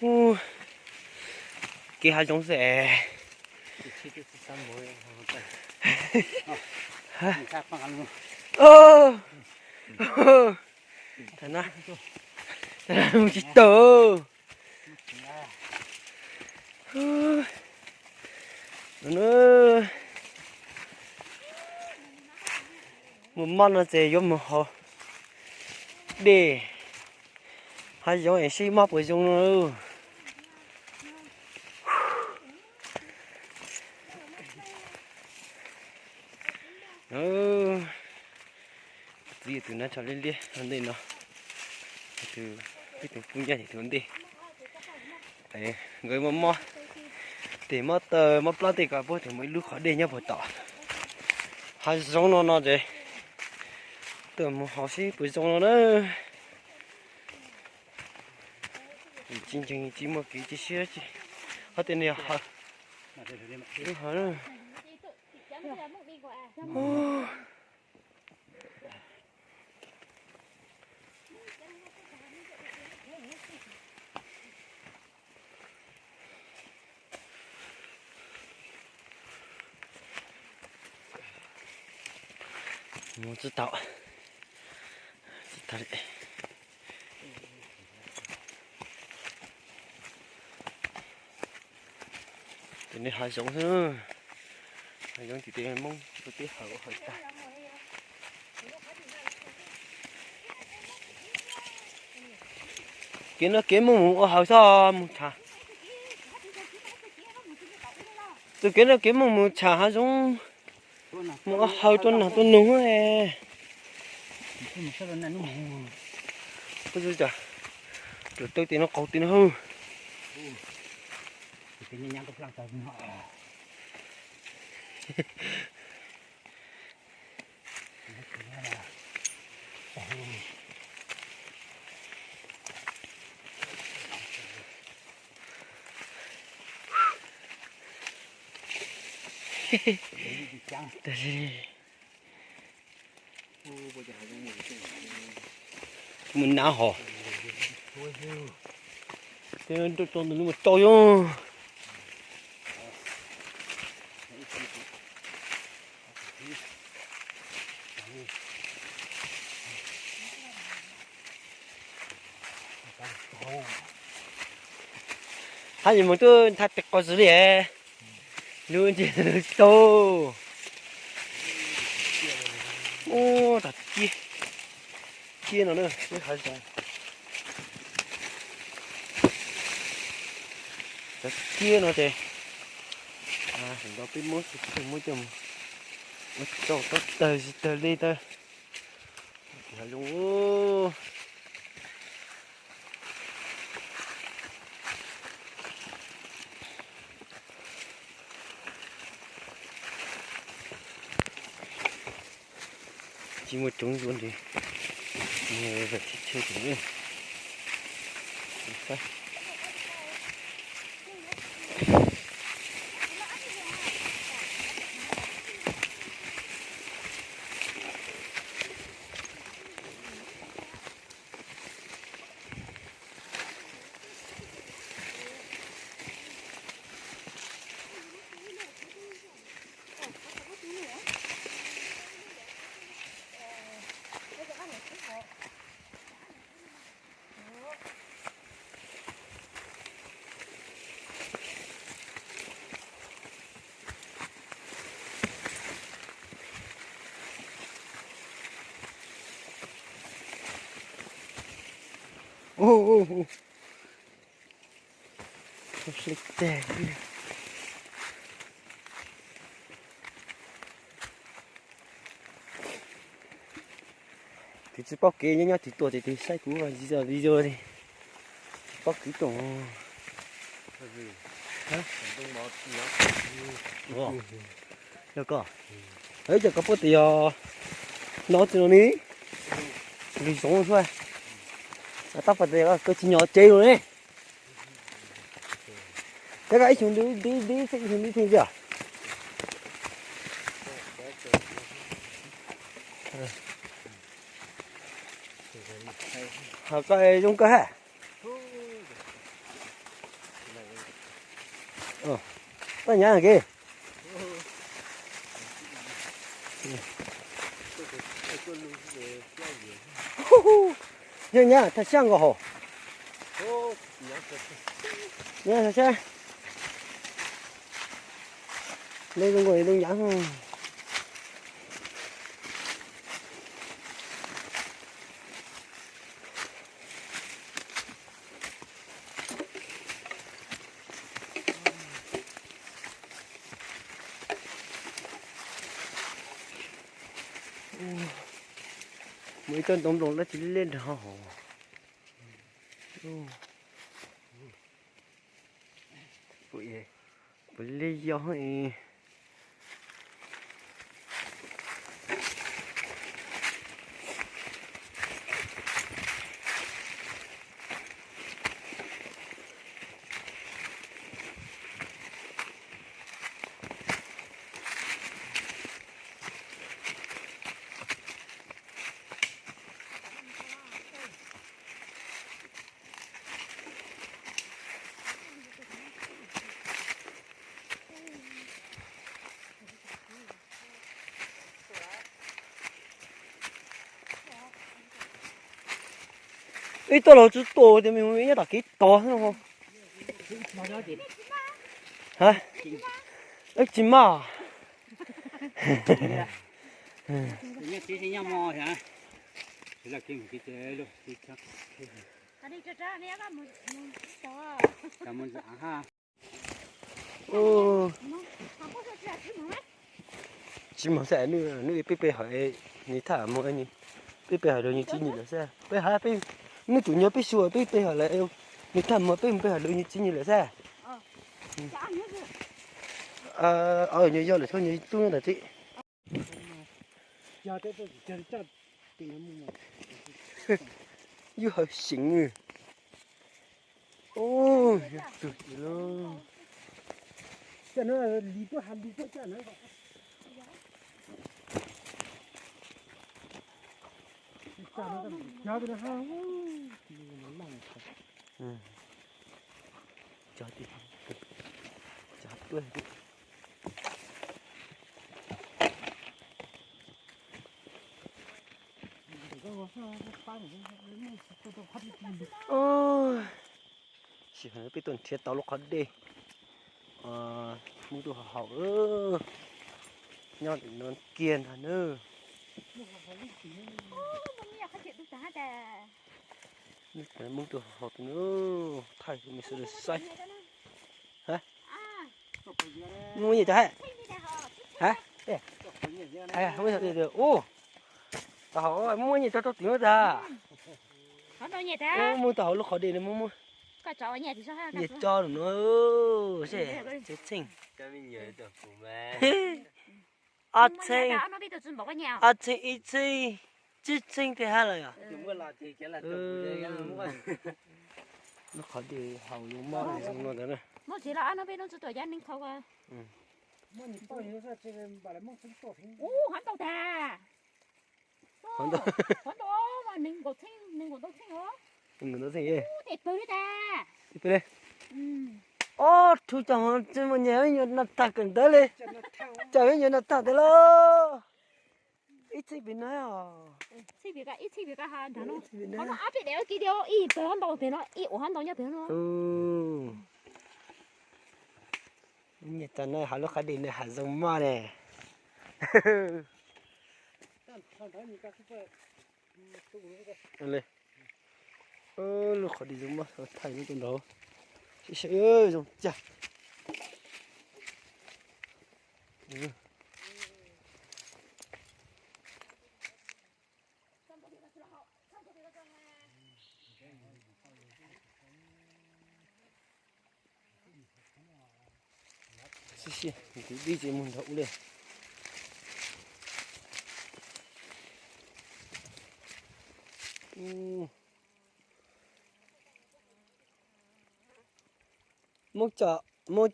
Ub, kev hav zoov xwb es. Tsis tau. Mus mob no ces yuav mus haus dej. Hav zoov es seb mob puas zoo no. Txiv tus nav tshaj liab liab ntej no, tus pub ncaj tus ntej. Nkawd mob mob, tes mob taw mob plab tej ko puag tes muaj ib lub qhov dej nyob puag tom hav zoov no no ces tuaj mus haus seb puas zoo no na. Tsis ntseeg tsis muaj kev cia siab tsis, ho tej no yog hav. Mus tsis tau, tsis tau li. Ces nej hav zoov xwb, hav zoov ces tej Hmoob tsis tau teb hawm ua hawm tag. Kev no kev Hmoob mus ua hawm xwb mus tsham. Tus kev no kev Hmoob mus tsham hav zoov, mus ua hawm rau nas rau noog. Tus tw tim no qaug tim no. Mus nav hos. Rau ntawm lub mus rau yom. Hab yus mus twb ntha tes qos xwb li. Lub ntsej tau. Ub, tas ciaj, ciaj no na, peb hav zoov. Cov ciaj no ces, no peb muab, muab coj mus ua tsau tawg tawg li tawg. Hav zoov. Tsis muaj coob zuag nti, mus tsis tsheb tseem. Tus tsis paub kev nyob nyob tus tuaj ces tus saib kuv video li, tsis paub kev tuaj. Yog koj, ib co koj puab tias yog no tsis no ni, lwm zoov xwb, tab pom tias koj tsis nyob tsev lawm ne. Tab koj ib xyoo ntawd ib xyoo ntawd theej tiag. Ho koj zoo kawg hab. Toj nyab ke. Yog nyab thaj xya nkaus hos. Nyab thaj xya. Lej zoo nkaus li lub nyab. Muaj ib tsob ntoo nploos dab tsi lej lej nrag hov. Puas li yog. Ib toj laug tsis tuaj tias me hu nyob tom kev tod xwb no. Ha, tsis maj. Tsis maj xwb, nws peb pe hawm, nws thaj mus, peb pe hawm rau nws tsis nyi lawm xwb. Peb hab peb, nws tus nyuag peb xyuas peb pe hawm lawm, nws thaj mus peb mus pe hawm rau nws tsis nyi lawm xwb. Nws yog lawm txhob nws tub nyob ntawd tib. Yus hawm xeev. Ub, yog tug tis lauj. Sim peb tuaj nrhiav tau lub qhov dej Hmoob Tuj Haus, nyob ntawm no kiag ntag na. Hmoob Tuj Haus tus na, thaij me sawv daws saib. Muaj nyiaj tag hab? Ub, tau hauv muaj nyiaj tau rau tim no tag. Muaj tau hauv lub qhov dej no muaj muaj. Nyiaj tso no seb tsev txheej. Ob txheej, ob txheej ib txheej, tsib txheej tej hab lawm yom. Lub qhov dej haus zoo mog zoo no ntawd na. Ob tug cov hov tsis muaj nyiaj, ib nyuag no tag kawm ntawv li. Cov ib nyuag no tag ntawd lauj. Ib txhij pem no os. Nyiaj tag na, hauv lub qhov dej no haus zoo mog ne. Lub qhov dej zoo mog, thaij lub rau nraud. Zoo cas. Sib sib, kuv dib tsis mus nrog ub li. Muab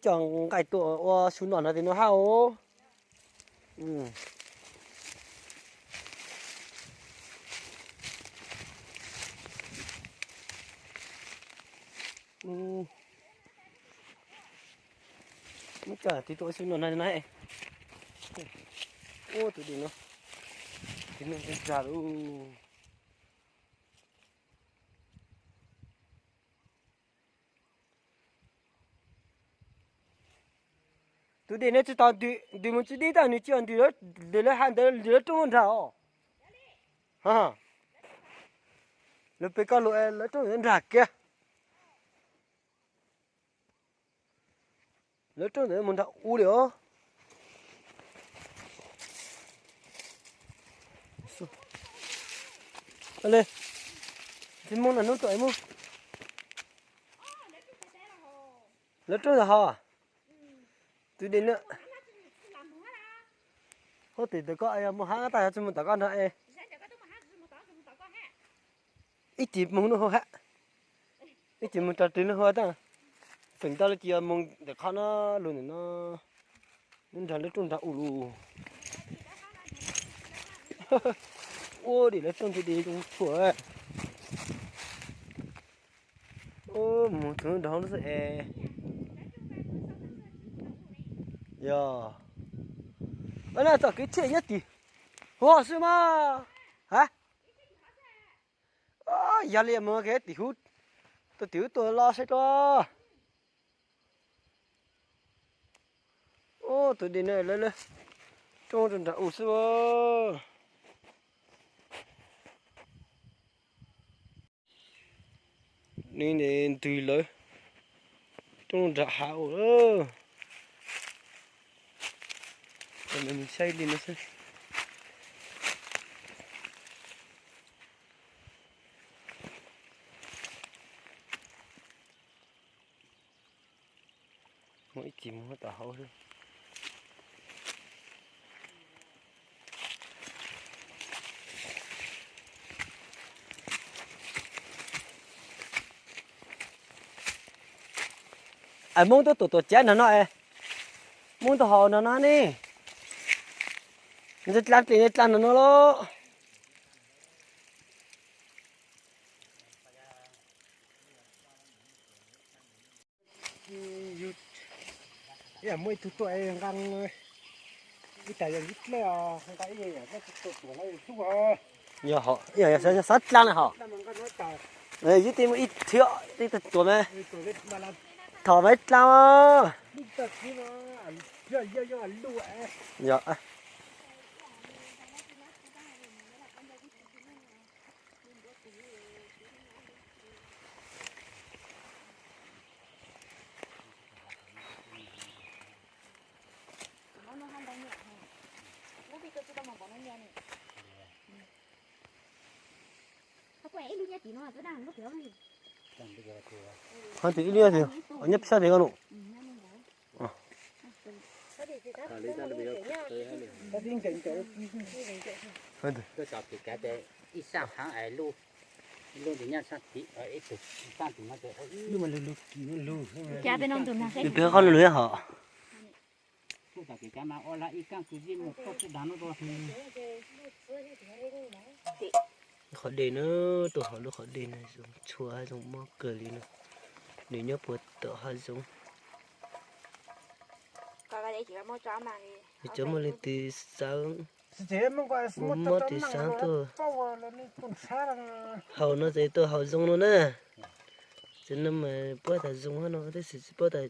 cov nqaij tuaj ua su nom no tim no hab os. Muab coj tiv tuaj xwb no na na. Ua tus dej no, tiv no nrag lawm. Tus dej no tsis tau ntws, ntws mus tsis deb tag, nws tsis yog ntws li lawv hais ntawd, ntws lawv rooj nrag os. Lawv pem koj lus lawv rooj nrag kiag. Lawv rooj ntawd mus nrag u li os. Li, tsis mus no hnub tuaj mus. Lawv rooj ntawd hos. Tus dej no. Huab tim ntawm koj yog mus hab tab yog tsis mus tom koj nrag es. Ib chim mus lub hau hab. Ib chim mus rau ris lub hau tab. Feem ntau li ces yog mus ntawm qhov no lug ntawm no. Nrag lawv rooj nrag u lug. Ua dej lawv rooj ntawd dej zoo tshuaj. Mus txog nrag hauv lub xwb es. Yog. Na txoj kev thiaj nyob tim huv xwb mas. Ha? Yog li mus kev tim huv, tuaj tim huv tuaj los saib dua. Ub, tus dej no lawv rooj rau nram u xwb. Nws ntws lawv rooj nram hav u. Saib li no xwb. Muaj ib chim mus tom hauv xwb. Es Hmoob tuaj tuam tuam cav nrag no es, Hmoob tuaj haus nrag no ne. Nws dlaab dlaab nrag no los. Muaj ib tug tuaj nqa ib tas yog ib dlej os, nqa ib yam tus tuam no hlub os. Yog xav dlaab na hos. Ib tug ib thiab ib tug tuam mas thom mas ib dlaab. Yog. Hov twb ib lub twg, nyob sab tid koj lus. Ib saab heev, lub ntawd nyob sab tid, ib tug saab tim no. Peb qhov lug hov. Qhov dej na, tuaj hauv lub qhov dej na zoo tshua, zoo mob kawg li no. Nws nyob puag tom hav zoov. Cov muaj leej twg xaav mob twg xaav tuaj haus no ces tuaj haus zoo no na. Txawm no mas puab tas zoo hab no tab sis tsis paub tas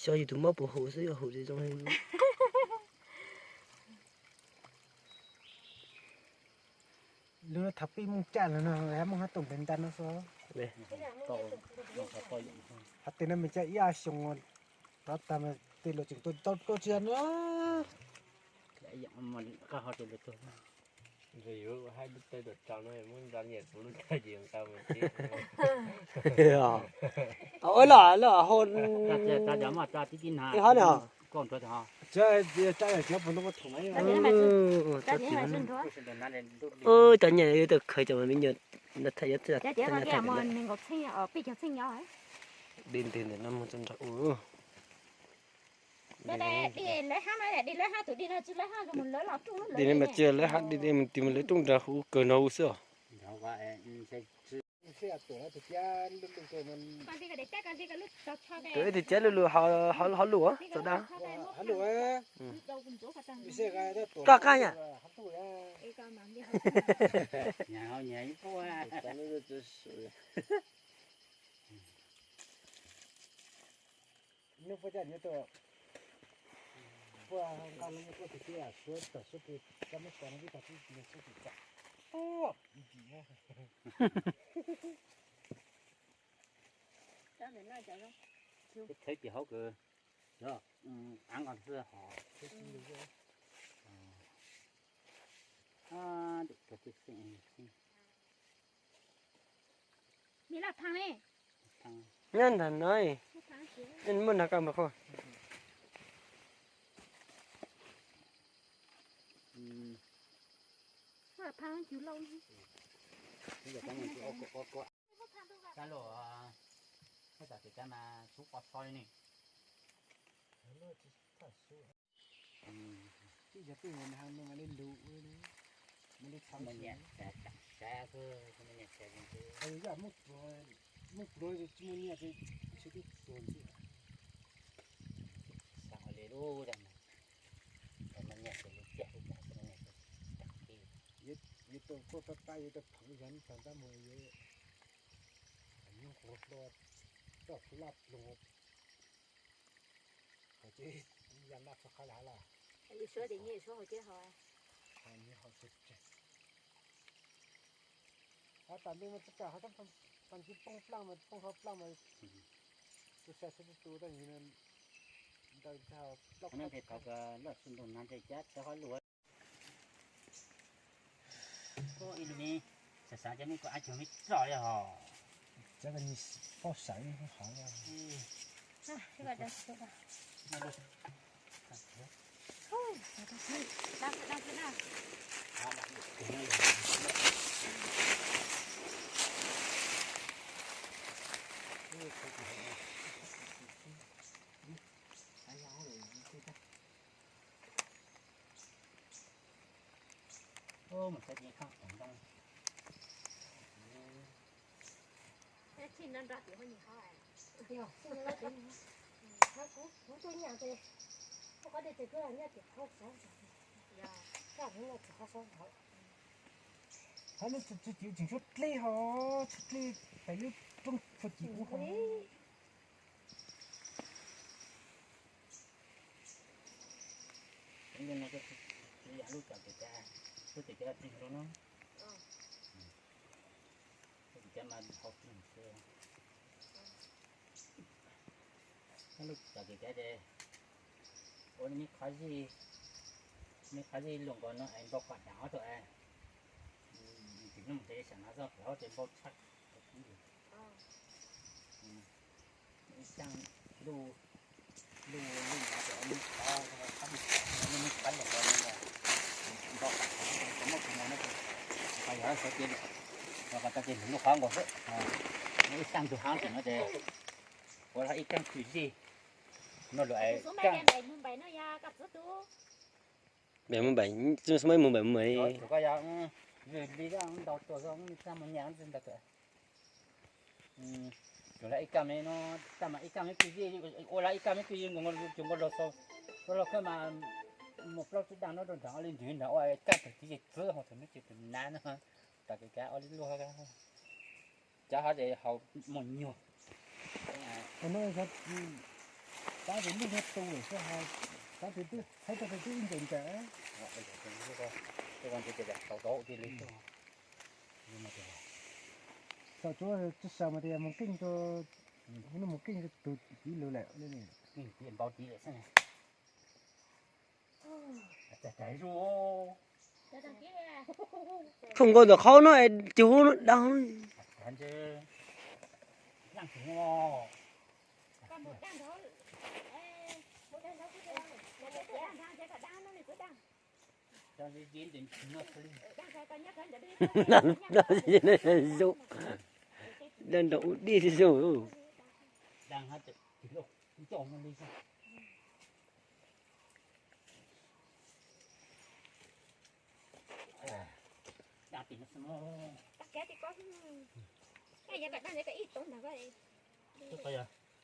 xyov yus tus mob puas haum xwb, yog haum ces zoo heev. Lub thaum pib mooj caj los no, mooj hab toom ntev nta no xwb. Hab tes no mas caj ib xyoos rov tag mas tej lug tseem tuaj tau tuaj tsis yog na. Lub taw tuaj tsaus no muab nta nyiam kuv lub taw ces nqa mus tib. Lub hab no. Cov nyiam yuav tau khaws cov me nyuam. Dej ntws ntawm no mus txog nram u. Dej no mas tsis lawv hab, dej no mas tig mus lawv rooj nrag huv kawg no huv xwb os. Tus ib tug ciab lug lug hauv lub txaus dag. Koj qab yam. Thawb ces hauv kawg, av nqos xwb hos. Nyob ntawm no, muaj nag koj npawg qhua. Kab lus, koj txawm tias kab mas xub qo so li ne. Muaj pluav, tsis muaj nyiaj ces tsis tub pluav ntxiv. Xav ua li lub dag mas, muaj nyiaj ces lub tiag lub cas tsis muaj nyiaj ces tag kis. Yuav tau koj tab tab yuav tau pheem yog ib tag ntab mus yuav nyob nqua hlo, toj txhua laj ploog. Hos ces ya laj txog qhov lawm hab los. Suab tias nyiaj suab hauv ces hos. Hos nyiaj hauv tseg tseg. Hos tas nti mas tsis kam hos, tas nti poob plaaj mas poob hauv plaaj mas. Tus sai sai tus tus tau yig ntawd ntag. Loj tsis ntoo na ntshe cab tawv hauv luj. Ib lub me xav xav cov me kuv ab cug me roj li hos. Cov paub sawv hov. Mus saib tsis khaj tom ntoo. Tsis nrog tim hauv nyuag hauv. Kuv tuaj nyiam ces, kuv qhov tias ces kuv nyiam tim hauv xauv. Kaj hnub no tim hauv xauv hauv. Hauv lub tsis tseem tshuav dleb hos, tshuav dleb pem lub roob txhua cim ub hos. Lub no, lub tom tis cav, lub tom tis cav tsis zoo no. Lub tom cav mas hauv plig xwb. Lub tom tis cav ces ua me qhov zij, me qhov zij lug nkaus no es npau kom dam ob tug es. Tim no mus ces sam no zoj pem hauv ces npau tshaj. Ib txaaj luj, luj luj no ces ua me qhov, qhov lug nkaus no, npau kom muaj tus mus no ces, yog kom tau ces lug luj qhov nkaus xwb. Ib txaaj ntug hab tim no ces ua ib kaaj kwj zij no lug es kaaj. Npaim mus npaim, tsis muaj ib mus npaim mus npaim. Tsuas koj yog, li koj ntau tuaj xwb, txaj muag nyaj ntawd. Tsuas lawv ib kaj me no, txaj mas ib kaj me kwj zij, ua lawv ib kaj me kwj zij, tsuas nkaus luag xaus, nkaus luag kawg mas mus plaub tsib daag no rau nrad, ua li nrwg nrad ua kaj tug txiv zej txwb hauv thaum nub tsis tus nav no, tas kev kav ua li luag. Cov hov ces haus muaj nyuag. Tab sis lub no tu lawm xwb, tab sis twb txhawb tau twb ib ncaws ncaws. Tau tsuav tsis sawv mas tias mus keej rau, hnub mus keej rau tus txiv lawm. Npau txiv lawm xwb. Thooj nkaus ntawm qhov no es cug hub no dau. Zoo, dab nrog ub dij zoo.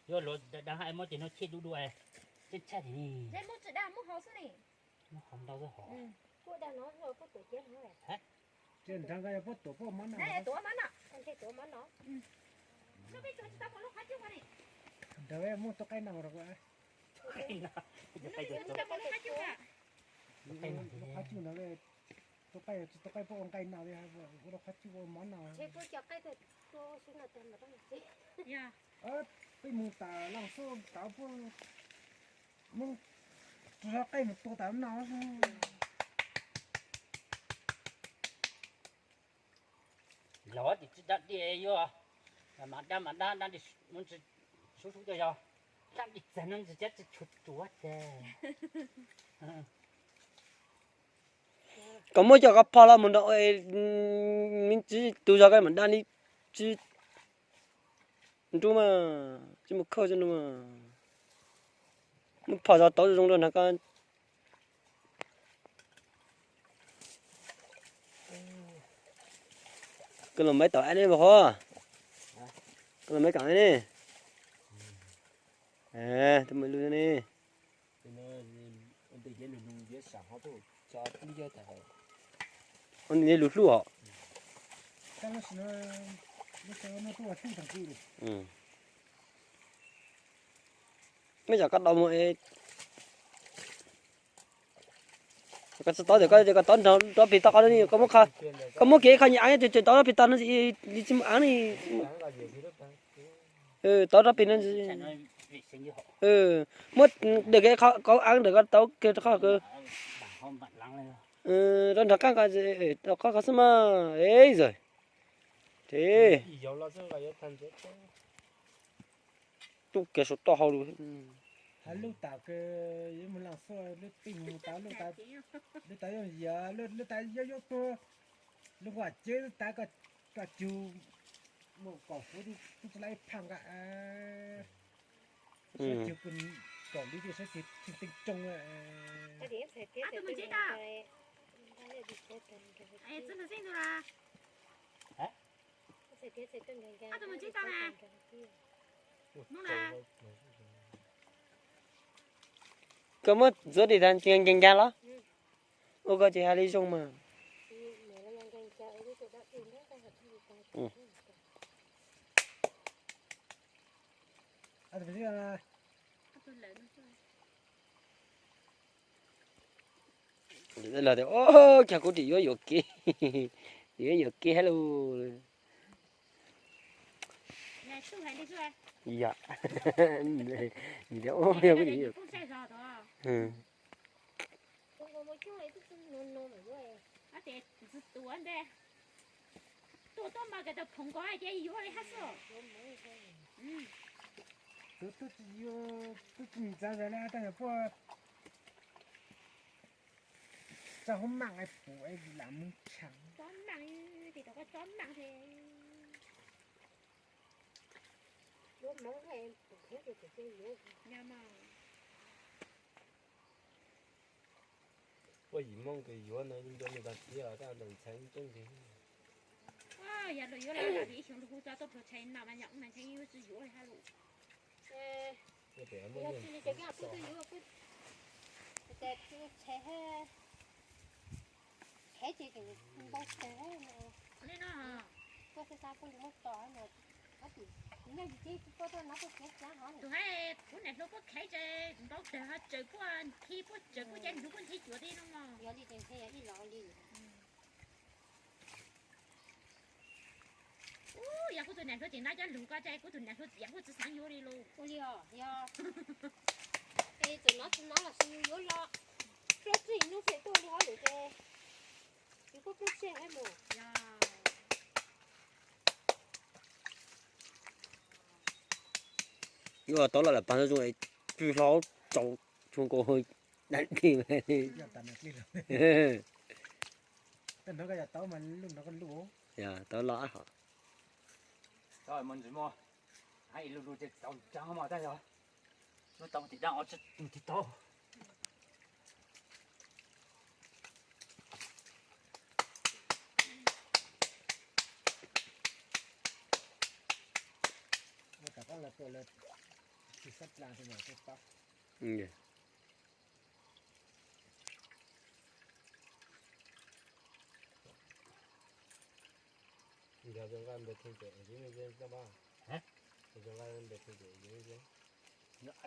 Yuav luag da ha muab cov no chij dub dua, tseem tshaj thiab ni. Muab hau ntau xwb hov. Nrag nqa yog puab tuam puab mob no. Nrag muab tuam qaib no rau. Lub qab cuj no, tuam qaib, tuam qaib puab ua nqaij no, ua rau qab cuj ua mob no. Peb mus tas laj xub tas puab muab rau qaib mus tua tas no. Los tim tsi dab di yuav, mas dab mas dab, dab di sub sub cov yog, dab di txag no ntsis cab tsi tshuav tsuav ces. Koj muab cov koj pho los mus nrog, tsi tu zog koj mam dab li tsi nrub mas, tsi mus khawb tsi nrub mas. Muab phom zog tauv zoo rau nrag koj. Koj los maiv tom ab ne, npawg Huab. Koj los maiv tom ab ne. Tus me lug ne. Ua nws lug hlub hos. Mej tsam koj do mus, koj tsis tau tias koj tias koj tau nrog rov plig tau qhov no, koj muab kiag ib qho nyuag av ces tau rov plig tau no, li tsis muaj av ne. Tau rov plig no, muab de kiag qhov av ntawm koj tau kiag rau qhov, rau nrag qaab, qhov qhov xwb mas, es, tub kiag saum toj hauv lug. Lub tas, lub tas, lub tas, lub tas yuav yuav tuag, lub nkuaj ceb lub tas kom cug mus kom huv tub tsi lab ib phaj nqa. Sab cug kom li tias sab cug tseem teej tsoo. Koj muab ntxuav dim tas nkees nkees los? Ua koj tsis hais li zoo mas. Los tias, o, cas kuv tseem yuav yuam kev, yuav yuam kev hab lug. Yog, yog kuv tseem yuav. Tus tub tsis yuav, tub tsis ntxav zog le, tab yog puab txaj huab maaj pum lam mus tshaav. Puab yim Moob kws yuav no nco nws tag tiag, tab ntawm ntxhais coob nkeeg. Yog luag yuav los ib xyoo luag kuj tso tuaj pluag tshais no mas yog ub mas ntshai yuav tsis yuav li hab lug. Yog tsis li ces koj kuj tuaj yuav kuj tshais hab, khev ces npau taws hab no. Li no, koj xav xav puab li muab tso no, tus nyaj tsis txib puab tuaj no puab khev xav hov. Tus hab kuv niam hluas puab khev ces npau taws ho tsaws puab nthi, puab tsaws puab caj nrug puab nthi cuav li no mog. Yog li ces ntshe yog ib los li. Ub, yog kuv tus niam hluas tseem nrog cov lug ko ces kuv tus niam hluas txiv kuj tsis xaav yuav li lug. Ua li os, yog es txawm nov tsis nov los sis yus yuav los, plaub tsib hnub pem tuaj li hov lawm ces yus kuj plaub tsib hab mus. Yuav tau los lawm paag zoo, tsw hlo tsaus tshua nkaus dab dig. Tau los hov.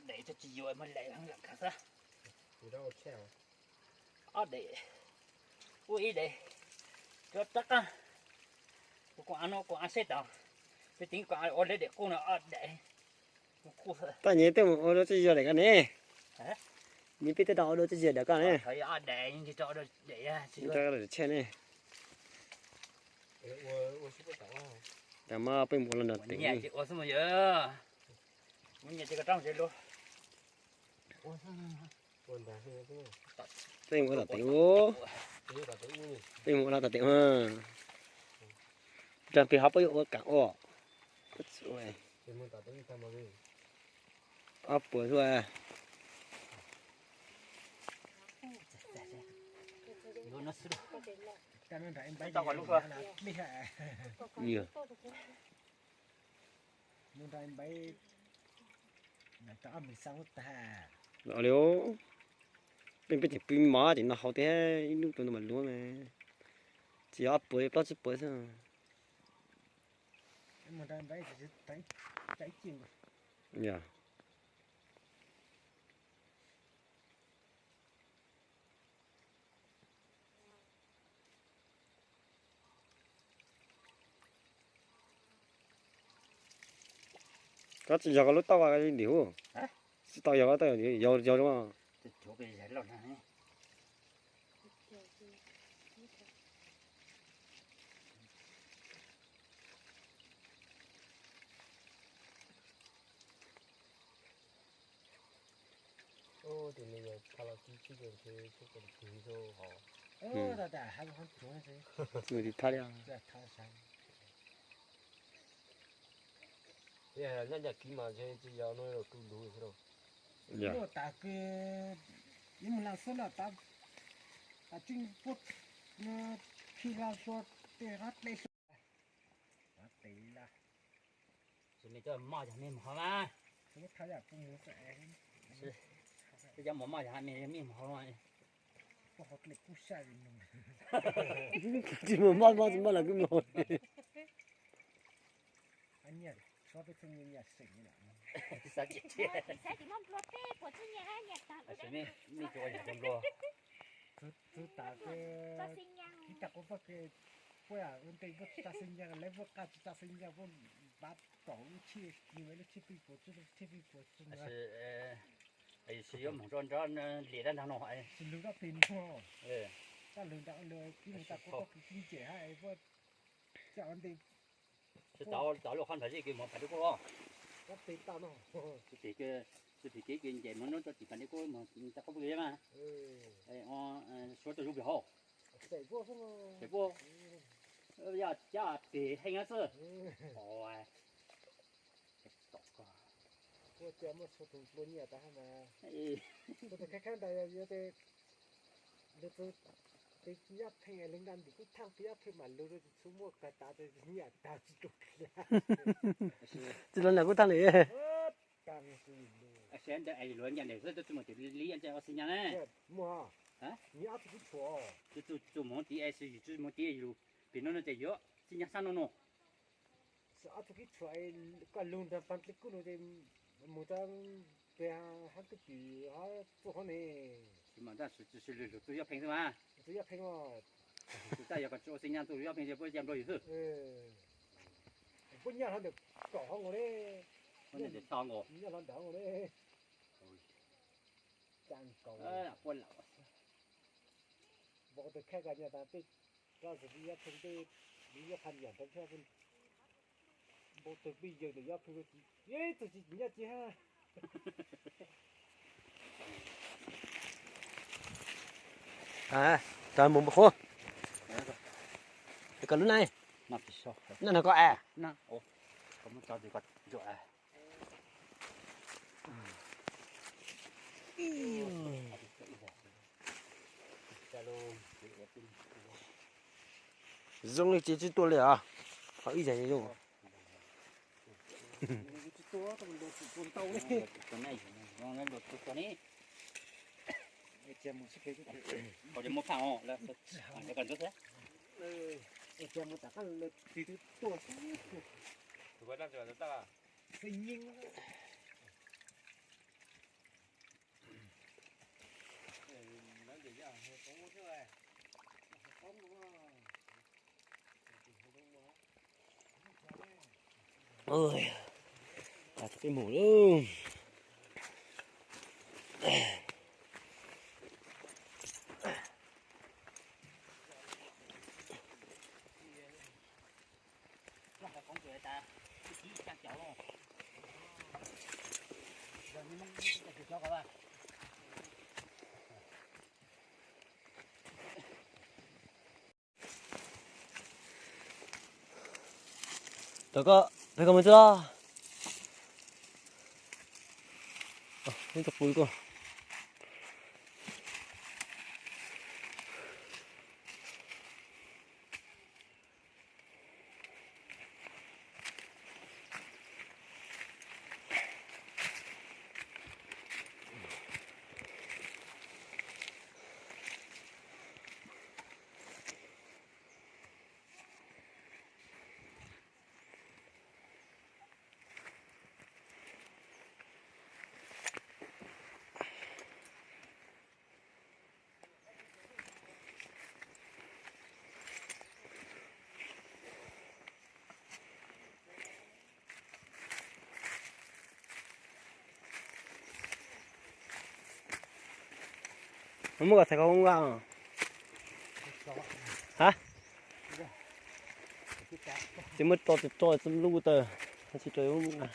Daim tsis yuav mas lem heev lam khav xwb. Ob daim, ua ib daim, cov rab qab, kuv kuv av no kuv av seb tau, peb teev kuv av ua lawv daim qub no ob daim. Taj nyi tej mus ua dua tsis yog daim ko ne. Nyi peb tej rau ua dua tsis yog daim ko ne. Ob daim, tsis rau daim, tsis rau daim tshiab ne. Cas mas peb mus ua los nrog teev. Ua xwb mas yog. Mus nyiam ces kom rau ntshe luag. Peb mus ua tom teev ub. Peb mus ua los tom teev mas. Rau pem hov peb yuav ua kam ua. Ob puas xwb. Li, peb peb tseem pw mov ces noj hauv thiab ib hnub tus no mas luag mas. Tsis yog ob puas plaub tsib puas xwb. Yog. Koj tsis yog koj lub taub li dim ub. Tsis tau yog koj taub, yog yog zoo. Tus nws yog tha los kib tsis ces ntshe tsuas kom kws rau hov. Tus thab li. Nyaj nyaj kib mas ntshe tsis yog no tu lug xwb lauj. Muaj tas kws ib mus lam xub los tas, tas tseej puab khi hlo xua tej qab dlej xwb. Tes la. Tus me coj moj yog me mov hov mas. Tus thab yam kuv mus xwb. Tus coj mov moj yog me me mov hov mas. Puab hov dlej kub saj li no. Tsis mus moj moj tsis moj los kub mov. Nyiaj, txhob peb txhob nyiaj nyiaj seem li lawm. Xav tsis tsis muaj nplua peb puas txhob nyiaj nyiaj tag. Me tsuas yog nplua. Txwv tas kib tag quav poj ke, puab ua ntej puab tsis tag xwb nyaj, lawv puab qaj tsis tag xwb nyaj, puab npav tom lub tshij, nws lub tshij pij puas txwb, lub tshij pij puas txwb. Tsis yuav moog nrov nrov liam dab ntag no. Tsis lug dab peg nrog. Taj lug nrad lug kib mus tag quav poj ke kib nce hab puab coj ua ntej. Tsis tau, tau lub qhov nrad zeb kws moog pas dej kub os. Tsis phem kev kws nce moog nub tau tim pas dej kub moog tau qhov pw mas. Suav tau zoo pem hauv. Pem puab, yog caj pem heej xwb. Ua cas muaj txhua tus nplua nyiaj tas mas. Txhua tus khab khab ntawd yuav tes lug txug tes yaj pheej, lug nrad ntim kub thaaj tes yaj pheej mam lug rua tsis txhua muaj kawg tas tes nyiaj tag tsis rua khiav. Tsis lug nrad kub thaaj li. Ntawd luag nyiaj ntawd xwb tub tsis muaj tus li ntawd ua xi nyas na. Tub tsis muaj tiv es yus tub tsis muaj tiv es yus pem no no ces yuav xi nyas sab no no. Ob tug kib tshuam koj lug nrog paag dlej kub no ces mus rau peg hab kub pim hab txuj hov ne. Tsis mas tab sis lug txug yaj pheej xwb mas. Txug yaj pheej os. Tsis tas yog koj tsis ua xi nyas txug yaj pheej ces puab ca nplua yus xwb. Puab nyaj hlo ntawm kaum hov nkaus ne. Puab nyaj ntawm tog nkaus. Nyaj hlo ntawm hov nkaus ne. Ca nkaus. Puab lam npaum tus khaij koj nyaj tas tej roj tus yaj pheej tej, yaj pheej yam rau thiab. Npaum tus pij yawg ntawm yaj pheej, ib tug tsis nyaj tsis hab. Mus npua qhuav. Koj lub na, na no koj es. Zoo li tsis tsis tuaj li os. Qhov ib yam zoo. Peb mus lauj. Tau koj, peb koj mus xwb los. Oj, neb tau pw koj. Muab kom txhais ko nqa. Ha? Tsis muab tso tsis tso txhua lub taw, tsis tso lub nqa.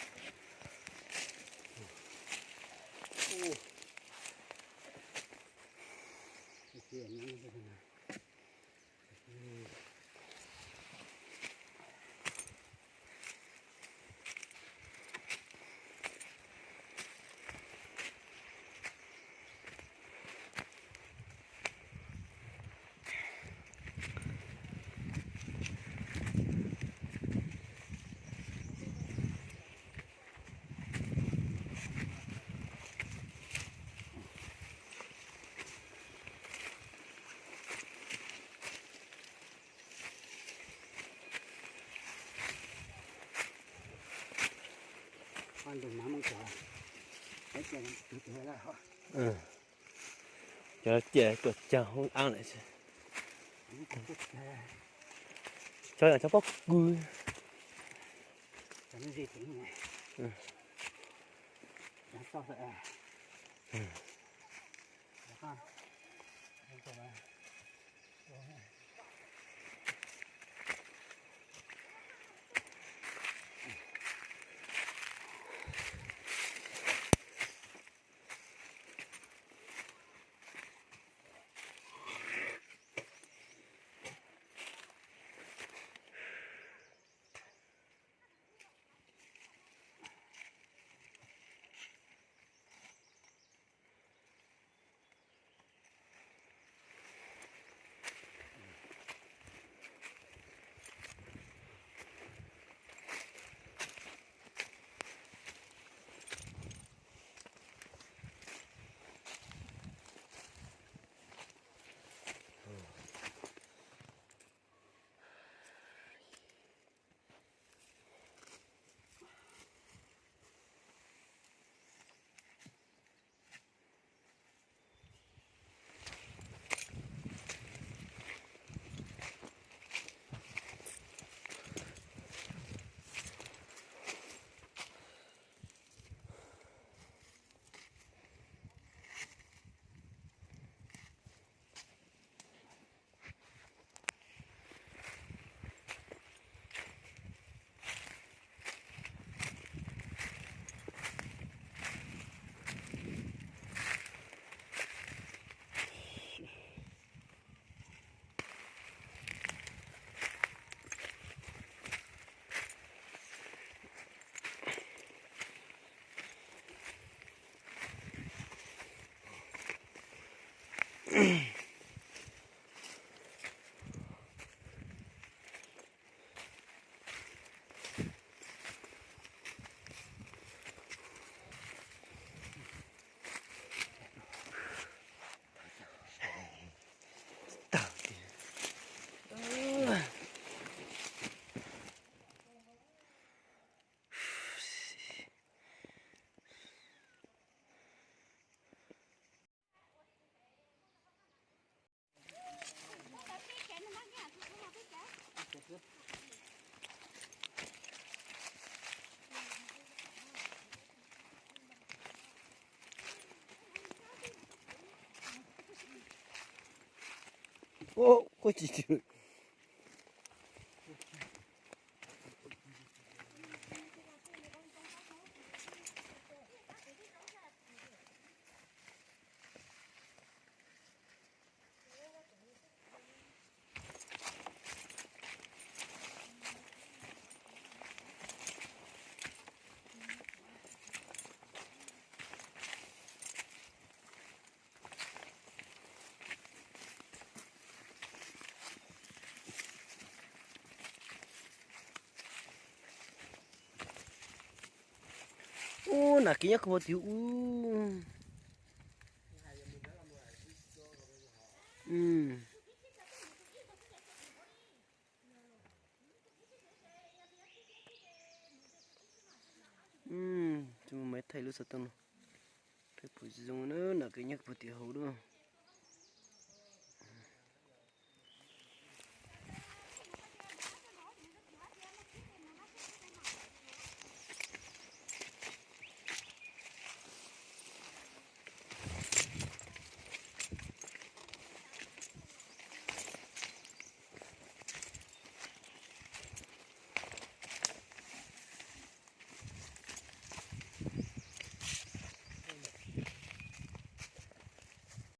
Cov ciaj tuam cag hoob ab lawm. Cov yog cov pob kws. Koj tsis tsis. Ub, nas kiv nyob kawg puag tim ub. Tsis muaj maiv thaij lub xov tooj no. Peb pum zoo na, nas kiv nyob kawg puag tim hauv lub.